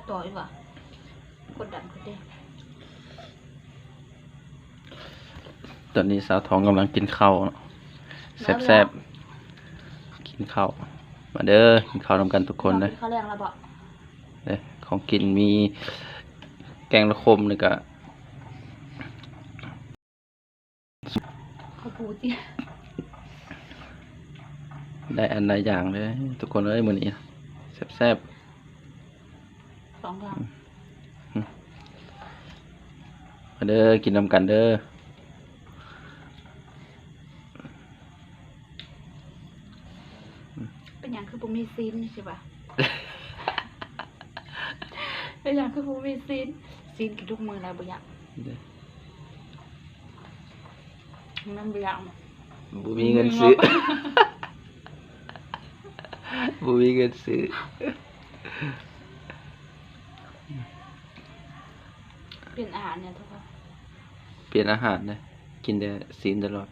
ຕໍ່ອີກວ່າ ກົດດັນເຂົາເດ້. ຕອນນີ້ສາວທອງກຳລັງກິນເຂົ້າເນາະ ແຊບໆ ກິນເຂົ້າ ມາເດີ ກິນເຂົ້ານຳກັນທຸກຄົນເດີ. ກິນເຂົ້າແລງແລ້ວບໍ່? ເດ້ ຂອງກິນມີແກງລະຂົມ ແລ້ວກະ ເຂົ້າປູຕິ ໄດ້ອັນໄດ້ຢ່າງເດີທຸກຄົນເອີຍ ມື້ນີ້ແຊບໆ ສອງຢ່າງ ມາເດີ ກິນນຳກັນເດີ. ເປັນຫຍັງຄືບໍ່ມີຊີ້ນ ຊິວ່າ ເປັນຫຍັງຄືບໍ່ມີຊີ້ນ? ຊີ້ນກິນທຸກມື້ແລ້ວ ບໍ່ຢາກ ເດ້ ມັນບໍ່ຢາກ ບໍ່ມີເງິນຊື້ ບໍ່ມີເງິນຊື້. ປ່ຽນອາຫານແດ່ທຸກຄົນ ປ່ຽນອາຫານເດ້ ກິນແຕ່ຊີ້ນຕະຫຼອດ.